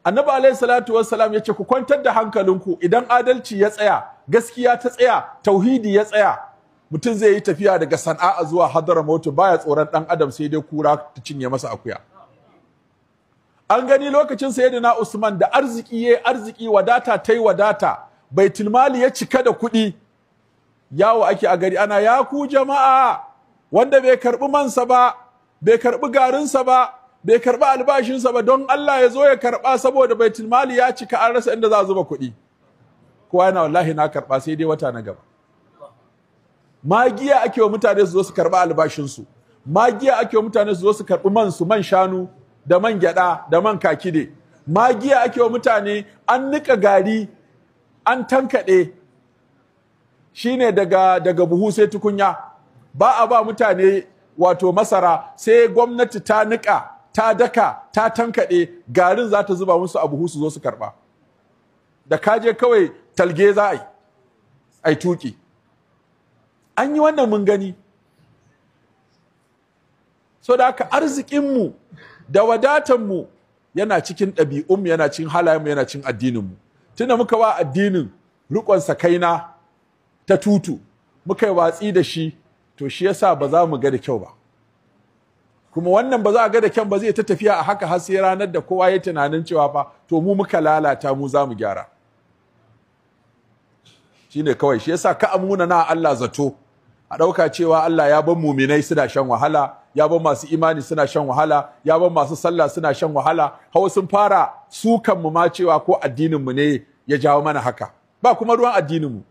Annabi alaihi salatu wassalam ya ce ku kwantar da hankalinku, idan adalci ya tsaya, gaskiya ta tsaya, tauhidi ya tsaya, mutum zai yi tafiya daga Sana'a zuwa Hadramaut baya tsoron dan adam sai dai kura ta cinye masa akuya. An gani lokacin Sayyidina Usman da arziki yayi arziki, wadata tai wadata, baitul mali ya cika da kuɗi, yawo ake a gari ana ya ku jama'a, wanda bai karbi mansa ba, bai karbi garinsa ba, bai karbi albashinsa ba, don Allah ya zo ya karba saboda baitul mali ya cika, an rasa inda za a zuba kuɗi. Kowa yana wallahi na karba, sai dai wata na gaba. Magiya ake wa mutane su zo su karba albashinsu, magiya ake wa mutane su zo su karbi man su, man shanu da man gyada da man kakide. Magiya ake wa mutane, an nika gari an tankaɗe, shine daga buhu sai tukunya. Ba a ba mutane wato masara sai gwamnati ta nika, ta daka, ta tankaɗe garin, za ta zuba musu a buhu su zo su karba. Da kaje kawai talge za a yi, ai tuki. An yi wannan mun gani. So da haka arzikinmu da wadatanmu yana cikin ɗabi'unmu, yana cikin halayenmu, yana cikin addininmu. Tunda muka wa addinin riƙon sakaina ta tutu, muka yi watsi da shi, to shi yasa ba za mu ga da kyau ba. Kuma wannan ba za a ga da kyau ba, zai ta tafiya a haka har sai ranar da kowa ya tunanin cewa fa to mu muka lalata, mu za mu gyara. Shine kawai, shi yasa ka amuna na Allah zato, a ɗauka cewa Allah ya bar muminai suna shan wahala, ya bar masu imani suna shan wahala, ya bar masu sallah suna shan wahala. Hawa sun fara sukan mu ma cewa ko addinin mu ne ya jawo mana haka. Ba kuma ruwan addinin mu.